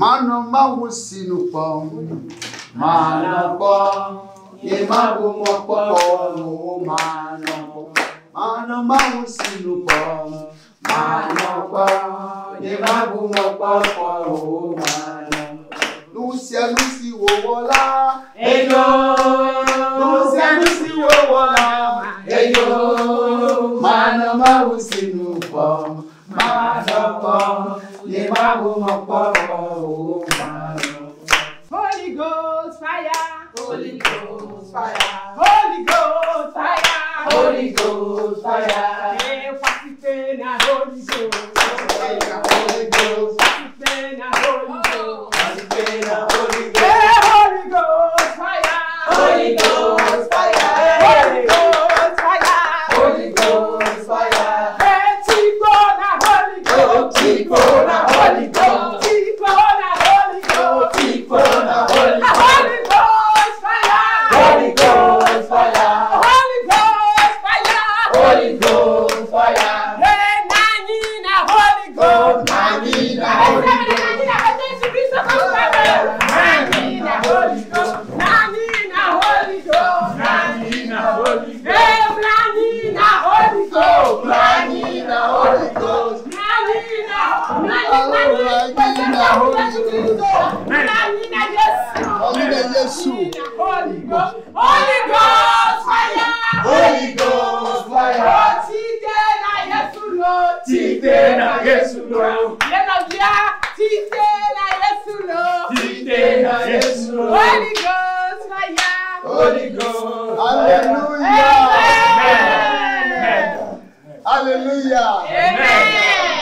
Manɔ Mawu sinu kpɔm. Manɔ kpɔm. Nye mabu mɔkpɔkpɔ o. Manɔ kpɔm. Manɔ Mawu sinu kpɔm. Manɔ kpɔm. Nye mabu mɔkpɔkpɔ o. Manɔ. Nu sia nu si wòwɔ la, enyo. Nu sia nu si wòwɔ la, enyo. Manɔ Mawu sinu kpɔm. Manɔ kpɔm. Nye mabu mɔkpɔkpɔ o. Manɔ. Holy Ghost fire. Holy Ghost fire. Holy Ghost fire. Holy Ghost fire. Eh, Kwasipe na Holy Ghost. Holy Ghost. Kwasipe na Holy Ghost. Holy Ghost. Eh, Holy Ghost fire. Holy Ghost fire. Holy Ghost fire. Holy Ghost fire. Eh, Chico na Holy Ghost. Chico na Holy Ghost. Chico na Holy Ghost. Chico na Holy Ah, Ghost. Holy Ghost fire. Holy Ghost fire. Holy Ghost fire. Holy Ghost fire. Eh, Nani na Holy Ghost. Nani na Holy Ghost. Nani na Holy Ghost. Nani na Holy Ghost. Nani na Yesu. Holy Ghost fire! Holy Ghost fire. Tite na Yesu lo. Tite na Yesu lo. Yẹnọbia tite na Yesu lo. Tite na Yesu lo. Holy Ghost fire. Holy Ghost. Hallelujah. Amen. Hallelujah. Amen.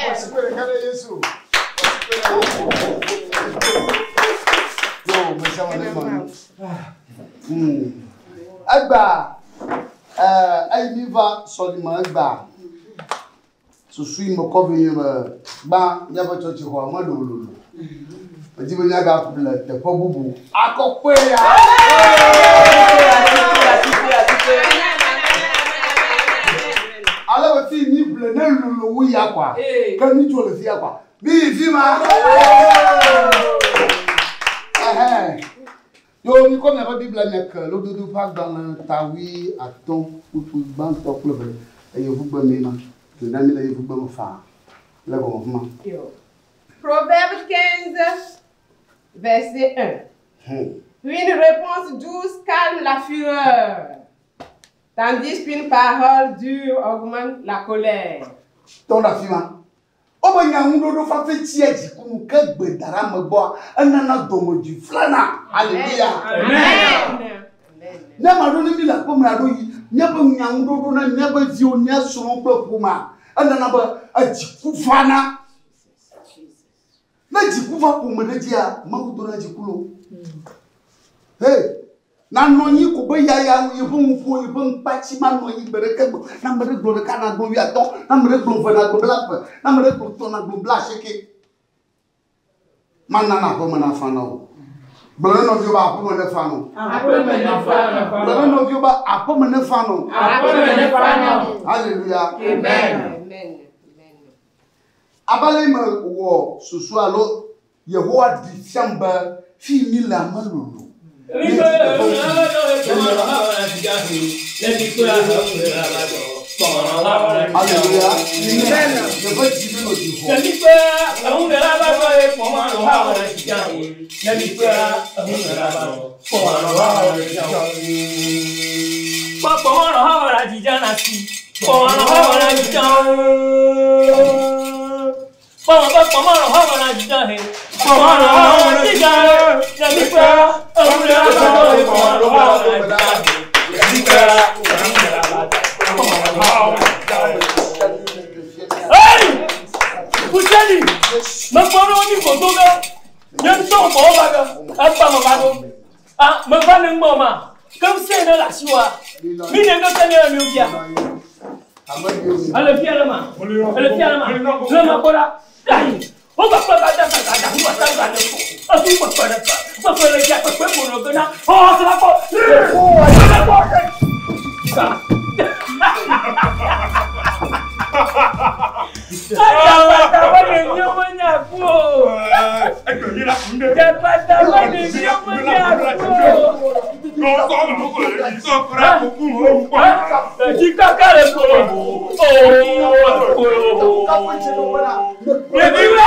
Wasipere kare Yesu. Wasipere Yesu. Yo, mesama ne ma. Egba eyi mi va sɔlime egba. Susu yi me kɔ vi nye be gbã míaƒe tsɔtsixɔa melolo. Medi be míagaƒle teƒe bubu akɔkɔe ya. Ale be fi mi ƒle ne lolo wu ya kɔa. Ke mi dzo le fi ya kɔa. Mi yi fi ma. Ɛhɛn. Yo, mi kɔ miaƒe Biblia miake lododo ƒe agbalẽ ta 50 kpukpui gbãtɔ kple eve eye yevugbe mee ma. Na mi le yevugbe me faa le gɔme fi ma. Proverbe 15, verset 1. Une réponse douce calme la fureur, tandis qu'une parole dure augmente la colère. Tɔ ɖe afi ma. Wobe nyaŋuɖoɖo fafe tsia dzikunu ke gbe da ɖe ame gbɔa, enana dɔmedzoe flana. Hallelujah. Amen. Ne ame aɖewo ne mi le aƒeme aɖo yi, míaƒe nyaŋuɖoɖo na míaƒe viwo, mía srɔ̃wo kple ƒomea, enana be edziku vana. Ne dziku va ƒome ɖe dzia, Mawu dona dziku loo. Hey, nanɔ anyi ko be yaya yeƒe ŋuƒo, yeƒe ŋukpatsi manɔ anyi gbe ɖeke gbe. Ne ame ɖe gblɔ ɖeka nagblɔ 50, ne ame ɖe gblɔ eve nagblɔ 20, ne ame ɖe gblɔ etɔ̃ nagblɔ 80. Mana na aƒeme nafa na wò. Gblɔ ne nɔviwo be aƒeme nefa na wò. Aƒeme nefa na wò. Gblɔ ne nɔviwo be aƒeme nefa na wò. Aƒeme nefa na wò. Hallelujah. Amen. Amen. Abe ale me wɔ susu alo Yehowa ɖi fiam be fi mi le ame lolo. Hallelujah. Yeƒe dzi nenɔ dzi xɔ. Dzakpata ƒe ɖeviwo menya ku o. Dzakpata ƒe ɖeviwo menya ku o. Dzikaka le kolo. Ooo kolo. Ɖeviwo.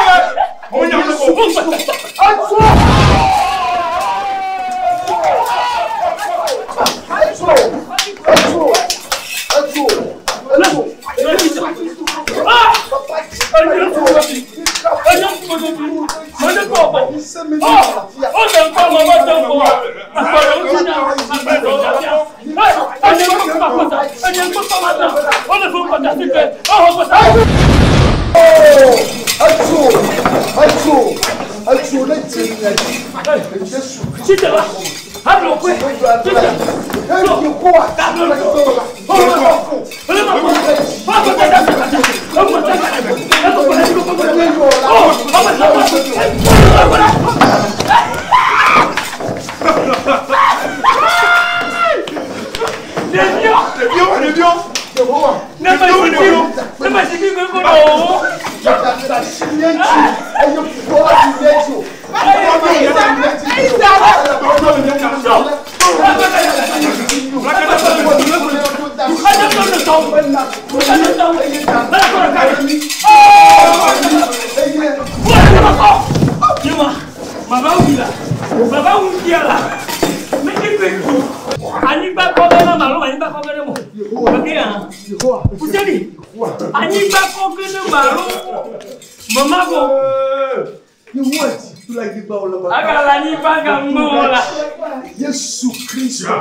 Yesu Kristo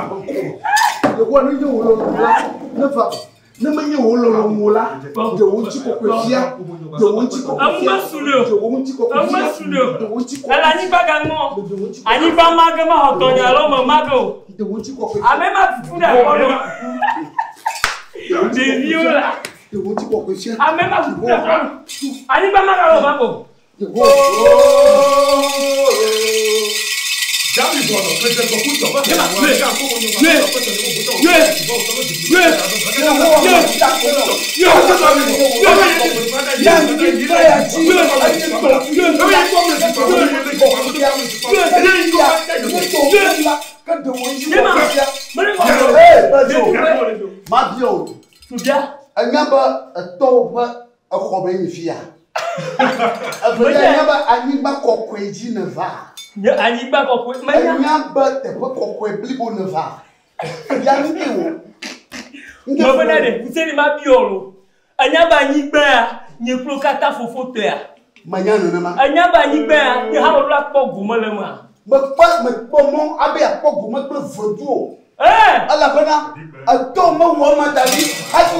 Yehowa ne nye wò lɔlɔ̃nu la ne va ne menye wò lɔlɔ̃nu la ɖe wò ŋutikɔkɔe fia ɖe wò ŋutikɔkɔe fia ɖe wò ŋutikɔkɔe fia ɖe wò ŋutikɔkɔe Ele anyigba gaŋɔ. Anyigba ma ge ma xɔ tɔnye alo me ma ge o. ɖe wò ŋutikɔkɔe Ame ma tutu ɖe akɔ nɔ. Ɖeviwo la. ɖe wò ŋutikɔkɔe fia Ame ma tutu ɖe akɔ nɔ. Anyigba ma ge alo ma go. Yehowa Mabia o. Tubia. Enya be etɔwo ƒe exɔ be nyi fia. Evelia enya be anyigba kɔkɔe dzi ne va. Nye anyigba kɔkɔe. Menya. Enya be teƒe kɔkɔe blibo ne va. Ya nu ke wo. Me bena ɖe kuseni ma bi o lo. Enya be anyigba ya nye kplo katã fofo tɔea. Menya nenema. Enya be anyigba ya nye hã wòɖo akpɔ gome le emea. Mekpɔ mekpɔ mɔ abe akpɔ gome kple vedu o. Ee. Elabena etɔ mewɔ ema da ɖi hafi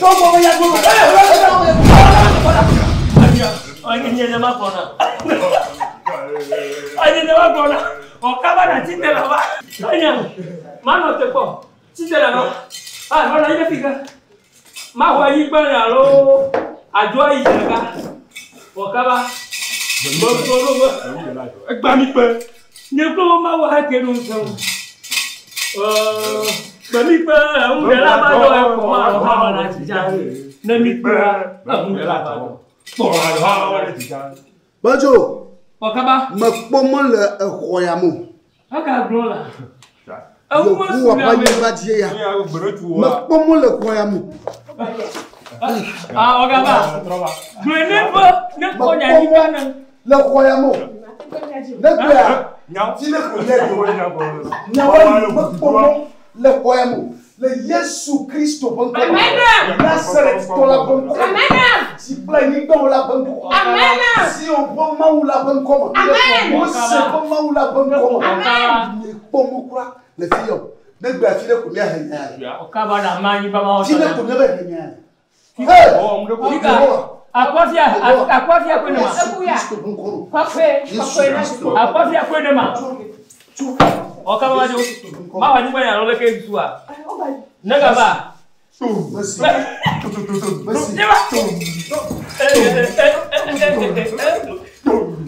tɔ gbɔ menya do. Nye ne ma gbɔna. Nye ne ma gbɔna. Ɔkaba na tsi te la va. Enya manɔ te kpɔ. Tsi te la va. Ah, nɔ anyi ɖe fi ke. Maxɔ anyigba ne alo adzo ayi ɖeka. Ɔkaba. Mekplɔ ɖo be. Egba mi kpe. Nye kple wo mawu hake ɖo ŋusẽ o. Kpe mi kpe eŋu ɖe la va dɔ ekpɔ ma alo ha ma na dzidza. Ne mi kpe eŋu ɖe la va dɔ. Kpɔ alo ha ma na dzidza. Badzo Ɔkaba. mekpɔ mɔ le exɔ ya me o. Aka gblɔ la. Eŋu me Yehowa su ƒe na me. anyigba dzi ya. Mekpɔ mɔ le xɔ ya me o. Ah, ɔkaba. Gblɔe ne ƒe ne kɔ nye anyigba ne. Le xɔ ya me o. Ne gbea fi ne ko nye do. Nyawo mekpɔ mɔ le xɔ ya me o. Le Yesu Kristo ƒe ŋkɔ me. Amen. Nazaretɔ la ƒe ŋkɔ me. Amen. Dzi kple anyigbawo la ƒe ŋkɔ. Amen. Zion ƒe Mawu la ƒe ŋkɔ me. Amen. Mose ƒe Mawu la ƒe ŋkɔ me. Amen. Miekpɔ mɔ kura le fi ya o. Ne gbea fi ne ko míahe nya le. Ɔkaba na ma anyigba ma Fi ne wɔtɔ ko na. míabe he nya le. Hey! Fika. Akɔfia akɔfia koe ne ma. Yesu Kristo ƒe ŋkɔ me. Kɔkɔe, kɔkɔe na Yesu Akɔfia koe ne ma. Ɔkaba ma dzo. Ma wɔ anyigba nya alo leke susua. Ne gaba. Mesi. Mesi. Ne ma.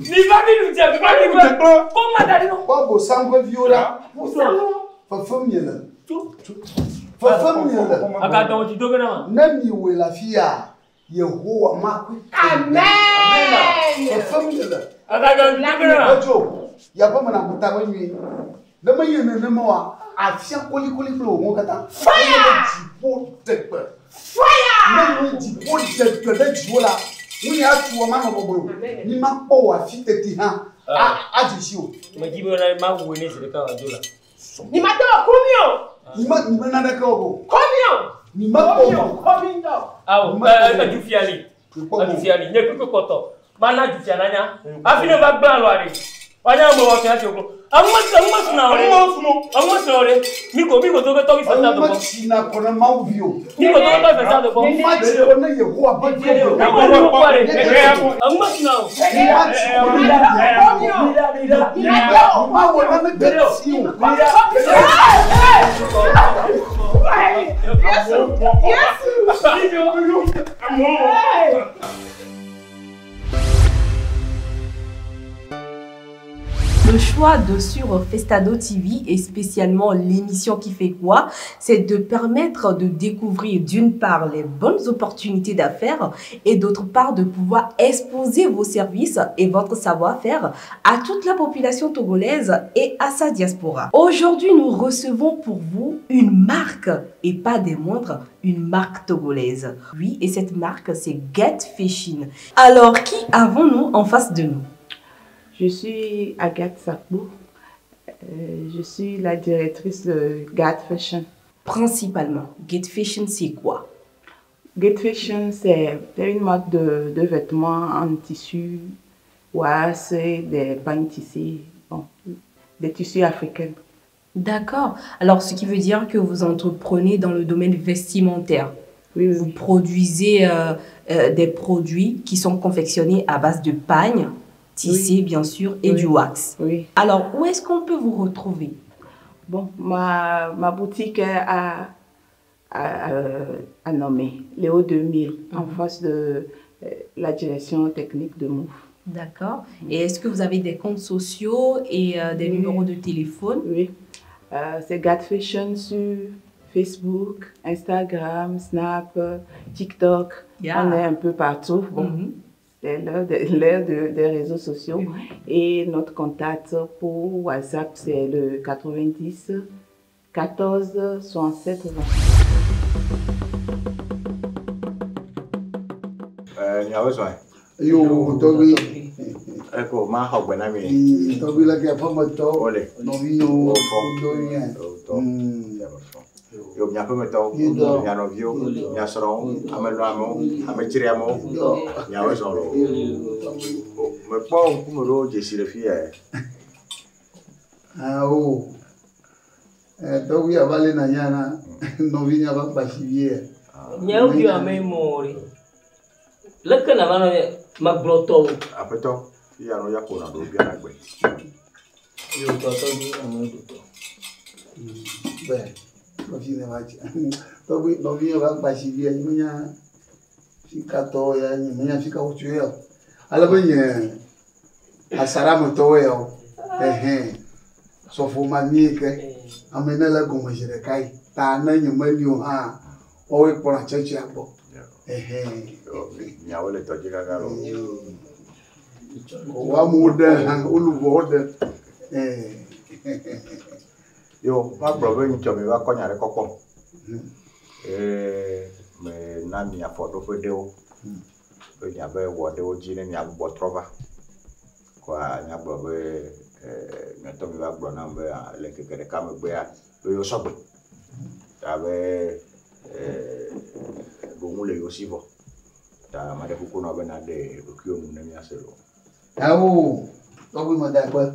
Mi va mi nu dze mi va mi gbe. Kó ma da ɖi nɔ. Kpɔ bosam ƒe viwo ɖa. Fefem miele. Fefem miele. Aka dɔn dzi do ge na ma. Ne miwɔe le afi ya, Yehowa makɔe ke. Amen. Fefem le. Agadzɔ dzi Edzo, yaƒe me na kuta me nyuie. Ne menye nenema oa, afia kolikoli kple wò ŋuwo katã. Fire! Dziƒo de gbe. Fire! Ne nye dziƒo de gbe ɖe dziwò la, ŋunye atu wɔ manɔ bɔbɔe o. Amen. Mi makpɔ wò afi teti hã adze si o. Medzi be na mawu ne zi ɖeka wòadzo la. Ni ma te wɔ komio. Mi me mi me naneke wɔ o. Komio. Mi mekpɔ Komio. o. Komio. Awo Me- edu fia li. Mekpɔ Edu o. fia li. Nye kpekpe kpɔtɔ. Mana du fia nanya. Hafi ne va gblẽ alɔa ɖe. Woanya ame wɔ fia tsi o. Aŋu suna o ɖe. Aŋu suna o ɖe. Mi ko mi ko to ke tɔgbi fɛn ta Enu do kpɔ. metsina kɔ ne Mawu vi o. Mi ko to ke tɔgbi fɛn ta do kpɔ. Matsi kɔ ne Yehowa ƒe vi o. Mi ko to kpɔ ɖe. Aŋu suna o. Matsi kɔ ne Yehowa. Ni ma te wɔ. Mawɔ naneke si o. Yesu. Yesu. Hey. Le choix de sur Festado TV et spécialement l'émission qui fait quoi, c'est de permettre de découvrir d'une part les bonnes opportunités d'affaires et d'autre part de pouvoir exposer vos services et votre savoir-faire à toute la population togolaise et à sa diaspora. Aujourd'hui, nous recevons pour vous une marque et pas des moindres, une marque togolaise. Oui, et cette marque, c'est Get Fashion. Alors, qui avons-nous en face de nous? Je suis Agathe Sakbo. Je suis la directrice de Get Fashion. Principalement, Get Fashion, c'est quoi? Get Fashion, c'est une marque de vêtements en tissu, ouais, c'est des pagnes tissés, bon, des tissus africains. D'accord. Alors, ce qui veut dire que vous entreprenez dans le domaine vestimentaire. Oui, oui, Vous oui. produisez des produits qui sont confectionnés à base de pagne, tissé bien sûr, et Oui. du wax. Oui. Alors, où est-ce qu'on peut vous retrouver? Bon, ma boutique est à Lomé, Léo 2000, en face de la direction technique de Moov. D'accord. Et est-ce que vous avez des comptes sociaux et des Oui. numéros de téléphone? Oui, c'est Get Fashion sur Facebook, Instagram, Snap, TikTok. Yeah. On est un peu partout. Bon, c'est l'heure des réseaux sociaux. Et notre contact pour WhatsApp, c'est le 90 14 67 20. Nyawo zɔn. Yo, tɔgbi. Eko ma xɔ gbe na mi. Tɔgbi le ke aƒemetɔ. Ole. Nɔvinyewo. Wo fɔ. Wodo nye. Wo tɔ. Yo miaƒemetɔwo, Yedɔ. mia nɔviwo, mia srɔ̃wo, ame lɔamewo, ame tsriamewo, miawoe zɔ loo. Mekpɔ ŋkume ɖewo dzesi le fi ya. Awo. Tɔgbi ava le na nya na nɔvinye ava kpa si vie. Nyewo bi ame mɔ ɖe. Leke na va nɔ magblɔ tɔwo. Aƒetɔ, fi ya nɔ ya ƒona ɖo bia na gbe. Yo tɔ tɔgbi ame ɖo tɔ. Bɛ nɔvinye va tsi. Tɔgbi nɔvinye va kpa si vie. Nye menya fikatɔ ya nye menya fika wotso ya o. Ale be nye asarametɔwo ya o. Ɛhɛn. Sɔfo ma mie ke. Ame ne le gɔme zi ɖeka yi. Ta ne nye meli o hã, woawoe kplɔna tsɔtsia gbɔ. Ɛhɛn. Yo, miawo le tɔdzi kaka loo. Wo amewo ɖe hã, woluʋɔwo ɖe. Ɛɛ. Yo, magblɔ be nyitsɔ mi va kɔ nya ɖe kɔkɔ. Me na mi afɔɖoƒe ɖewo. Be miabe wɔ ɖewo dzi ne miagbugbɔ trɔ va. Kɔa miagblɔ be miatɔ mi va gblɔ nam be le ŋkeke ɖeka megbea be yewo sɔgbe. Ta be ɖoŋu le yewo si vɔ. Ta ame aɖe kuku nɔ be na ɖe ɖokuiwo nu ne miase loo. Awo, tɔgbi me da kpe.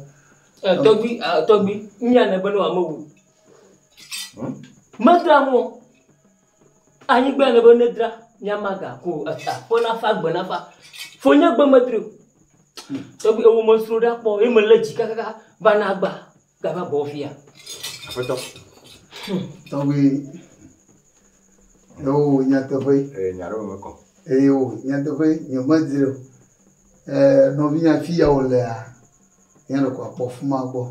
Tɔgbi tɔgbi nya ne be ne wòame wu. Medra mɔ. Anyigba ne be ne dra miama ga ko aƒe nafa gbe nafa. Fonye gbe medri o. Tɔgbi ewo me sro ɖa kpɔ eye me lé dzi kakaka va na agba gava gbɔ fia. Aƒetɔ. Tɔgbi, ewo nyateƒe. Nya ɖe me mekɔ. Eyo nyateƒe nye medri o. Nɔvinya fi ya wòlea, nye ɖeko akpɔ fi ma gbɔ.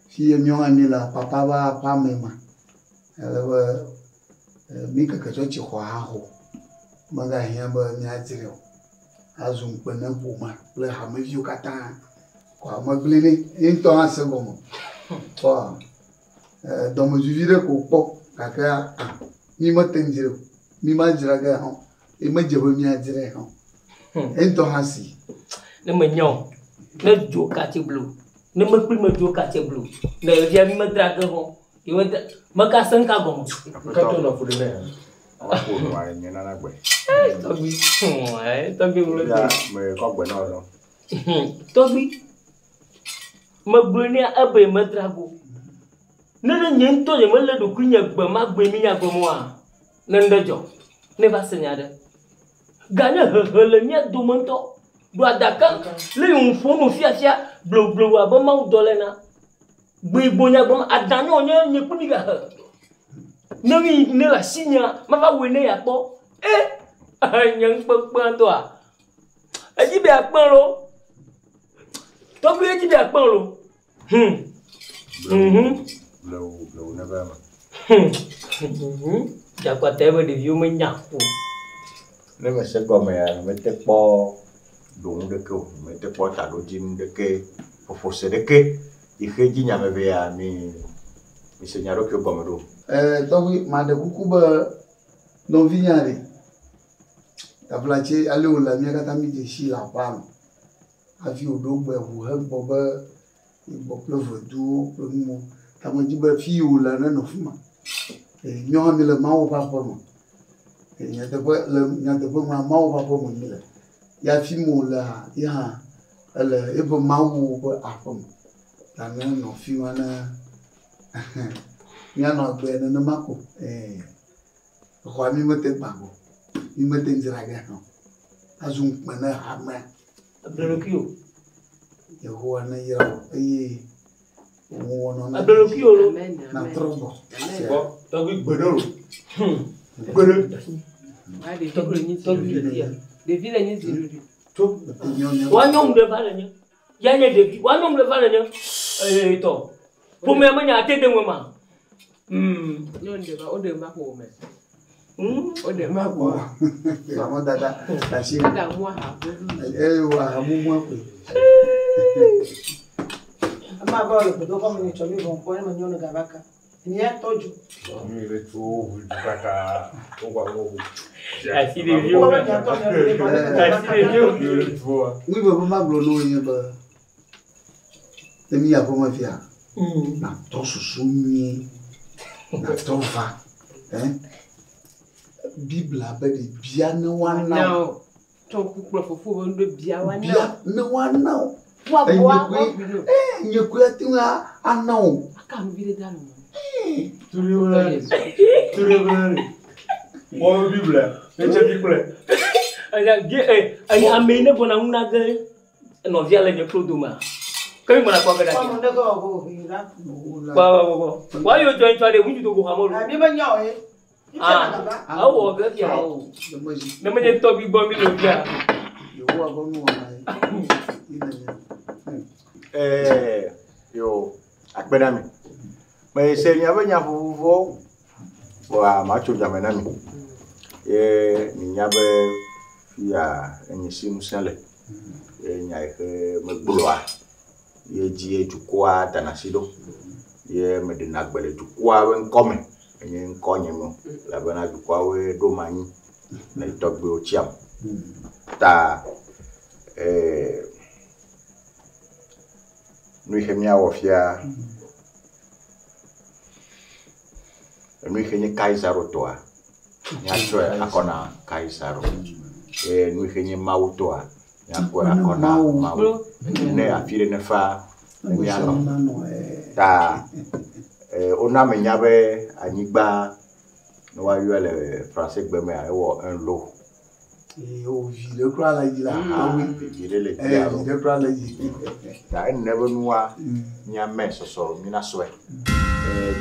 Fi ye míawo hã mi le papa ƒe aƒeame ma. Ale be mi keke tsɔtsi xɔ hã xɔ. Megahiã be míadzrae o. Azu ŋukpe ne ƒomea kple hameviwo katã. Kɔa megblẽ nɛ. Ye ŋutɔ hã se gɔme. Kɔa dɔmedzoe vi ɖe ko wòkpɔ gake ah mí mete ŋu dzrae o. Mí madzra ge hã o. Ye medze be míadzrae hã o. Ye ŋutɔ hã si. Ne menya o, ne dzo katse blu, ne mekpli me dzo katse blu, ne evia mi medra ge hã, ye medra, meka se ŋka gɔme. Aƒetɔ nɔ fu ɖe nɛ. Ƒo nua nye nana gbe. Tɔgbi, tɔgbi ŋlɔ Ya me kɔ gbe na wo. Tɔgbi, megblɔe nɛ ebe medra go. Ne ɖe nye ŋutɔ nye melé ɖokuinye gbe ma gbe mi nya gɔme oa, ne ŋɖe dzɔ, ne va se nya ɖe. Ganye hehe le mía dome ŋutɔ. Ɖo adaka le yi ŋu ƒo nu fiafia bloblo abe Mawu dɔ le na. Gbe gbonya gɔme adã nye wònye nye kple mi gahe. Ne mi ne le asi nya mava wɔe ne yakpɔ. E nye ŋukpekpe ŋutɔa. Edzi be akpe lo. Tɔgbi edzi be akpe lo. Blewu blewu ne va eme. Dzakpata ebe ɖeviwo menya o. Ne mese gɔmea, mete kpɔ ɖoŋu ɖeke o, mete kpɔ taɖodzinu ɖeke, ƒoƒose ɖeke yi xe dzi nyamevea mi mi se nya ɖokuiwo gɔme ɖo. Tɔgbi maɖe kuku be nɔvinya ɖe taflatse ale wòle mía katã mi dze si le aƒea me hafi wòɖo gbe ʋu hegbɔ be yegbɔ kple veduwo kple nuwo. Ta medzi be fi yi wòle nenɔ fi ma. Míawo hã míele Mawu ƒe aƒe me. Nyateƒe le nyateƒe mea Mawu ƒe aƒe me míle. Ya fi ma wòlea ye hã ele eƒe Mawu ƒe aƒe me. Ta nenɔ fi ma ne míanɔ agbe nenema ko. Exɔa mi mete gbã go. Mi mete dzra ge hã o. Azu ŋukpe ne hamea. Eble ɖokui o. Yehowa ne yra wò eye wò na Eble ɖokui o lo. Natrɔ gbɔ. Gbɔ tɔgbi gbe ɖe o. Gbe ɖe. Tɔgbi le fia. Ɖevi le nyi ziɖuɖu. Tso. Woanyɔ ŋu ɖe va le nye. Ya nye ɖevi. Woanyɔ ŋu ɖe va le nye. Ee tɔ. Ƒomea menya ate de ŋue ma. Nyɔnu ɖe va, woɖe va ƒo me. Woɖe va ƒo. Mama dada asi. Dada mu aha ƒuƒu. Eye wo aha mumu koe. Ama va le gbedoxɔ me nyitsɔ mi vɔ ŋkɔ ne me nyɔnu gava ka. Mía tɔ dzo. Mi le tso ʋu kaka wokɔ wo ʋu. Asi ɖeviwo. Wokɔ be mía tɔ nyɔnu ɖe va ne gava Asi ka. ɖeviwo. Mi le tso. Nu yi be magblɔ na wo nye be ne mi aƒe me fia natɔ susu nyuie natɔ va Biblia be ɖe bia ne woana wo. Tsɔ ŋku kplɔ fofo be nu ɖe bia woana Bia ne woana wo. Woabua Enye koe ate ŋu ana wo. Aka nu vi ɖe da le me. Turi turi Wɔ Biblia. Ne tse mi kple. Enya ge enya ame yi ne gbɔna ŋu na ge nɔvia le nye klo domea. Ke mi gbɔna kpɔ ge ɖe Kɔmu ne ke wɔ ko yi la. Kpɔ kpɔ kpɔ. Wa yo jɔ ŋutsu aɖe ŋutsu dogo xɔme lo. Mi be nya o ye. Mi tse na gava. Awɔ ge fia o. Ne menye tɔgbi gbɔ mi le fia. Yehowa ƒe nuwɔna ye. Yi ne nye. Yo akpe na mi. Me se miaƒe nya vovovowo. Vɔa matso dzame na mi. Ye minya be fia enye si ŋusẽ le. Ye nya yi ke megblɔa ye dzi ye dukɔa dana asi ɖo. Ye meɖena gbe le dukɔa ƒe ŋkɔme. Enye ŋkɔ nye me o. Elabena dukɔawoe ɖo ma anyi le tɔgbuiwo tsiam. Ta nu yi ke míawɔ fia enu yi ke nye Kaisaro tɔa míatsɔe akɔ na Kaisaro. Eye nu yi ke nye Mawu tɔa míakɔe akɔ na Mawu. Ne afi ɖe nefa ne míanɔ. Ta wona menya be anyigba ne woayɔe le fransegbe mea ewɔ un lot. O vi ɖe kura le dzi la. Vi ɖe le dzi Vi ɖe kura le dzi. Ta ene be nua míame sɔsɔ mína sɔe.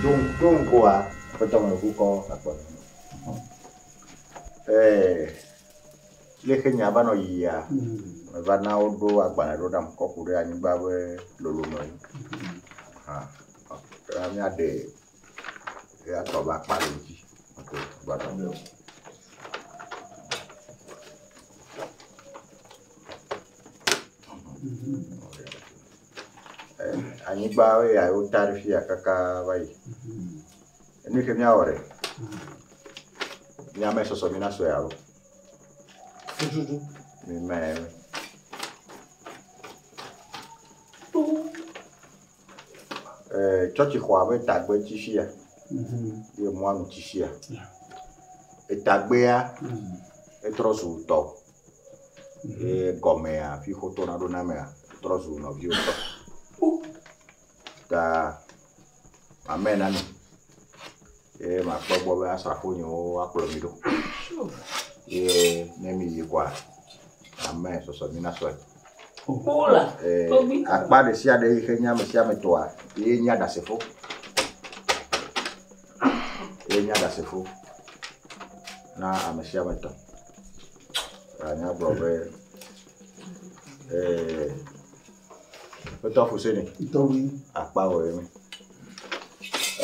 Do ŋgɔa aƒetɔ me ʋu kɔ akpɔ. Leke nya va nɔ yia meva na woɖo agbalẽ ɖo ɖam kɔ ku ɖe anyigba ƒe lolome ŋu. Hã míaɖe eya tɔ be akpa le dzi. Anyigba ya wota ɖe fi ya kaka va yi. Enu yi ke míawɔ ɖe. Míame sɔsɔ mi na sɔe alo. Mi mɛ. Tsɔtsixɔa be tagbe tsi fia. Ye mɔa nu tsi fia. Etagbea etrɔ zu tɔ. Ye gɔmea fi xotona ɖo na mea etrɔ zu nɔviwo tɔ. Ta ame na mi. Ye makpɔ gbɔ be asrafo nyewo akplɔ mi ɖo. Ye ne mi yi kɔa ame sɔsɔ mi na sɔe. Kpola. Akpa ɖe sia ɖe yi ke nye ame sia ame tɔa ye nye aɖasefo. Ye nye aɖasefo na ame sia ame tɔ. Anya gblɔ be Aƒetɔ Fuseni. Akpa wɔ ye mi.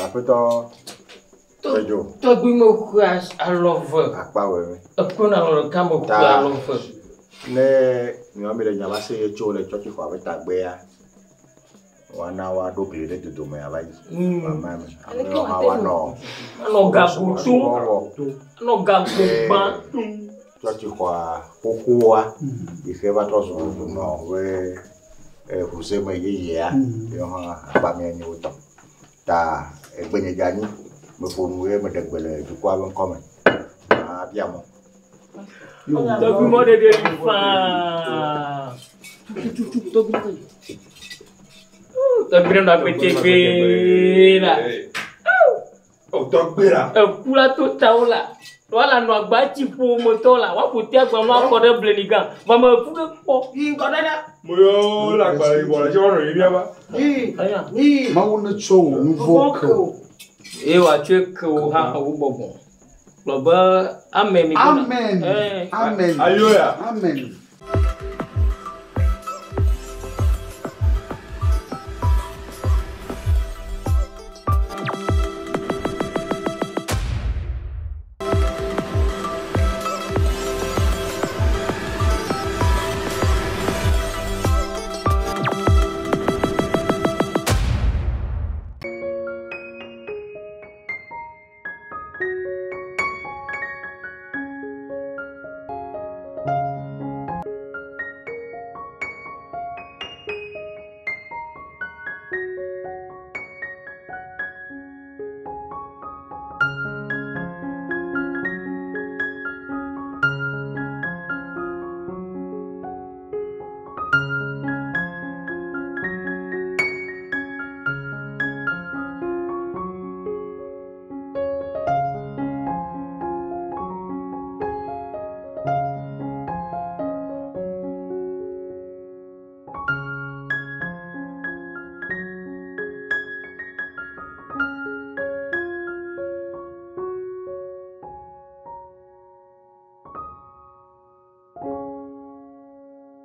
Aƒetɔ Kpedzo. Tɔgbi me ku alɔ ve. Akpa wɔ ye mi. Eku na alɔ ɖeka me ku alɔ ve. Ne miɔ mi le nyama se ye tso le tsɔtsixɔ abe tagbea, woana woaɖo gli ɖe dodome ava yi. Mama me. Amewo hã woanɔ. Anɔ gago tom. Anɔ gago gbã. Tsɔtsixɔa xoxoa yi ke va trɔ zu nɔ be ʋuseme yeyea, yewo hã akpa mia nye wotɔ. Ta egbenye dze anyi, meƒo nu ye meɖe gbe le dukɔa be ŋkɔme. Abia mɔ. Tɔgbi mɔ ɖeɖe li faa. Tɔgbi ɖe nɔ agbe tegbee la. Tɔgbi la. Eku la to tawo la. Wala nɔ agba tsi ƒometɔ la. Woaƒo te agba ma kɔ ɖe bleni gã. Vɔ me fu ɖe kpɔ. Yi ŋgɔ ɖe ɖe. Mo yɔ le agbalẽ yibɔ le tse woanɔ yi mía va. Yi. Mawu ne tsɔ wò nu vɔ̃ ke wò. Eye wòatsɔe ke wò hã wò gbɔgbɔ. Gblɔ be amen mi gbɔna. Amen. Amen. Ayo ya. Amen.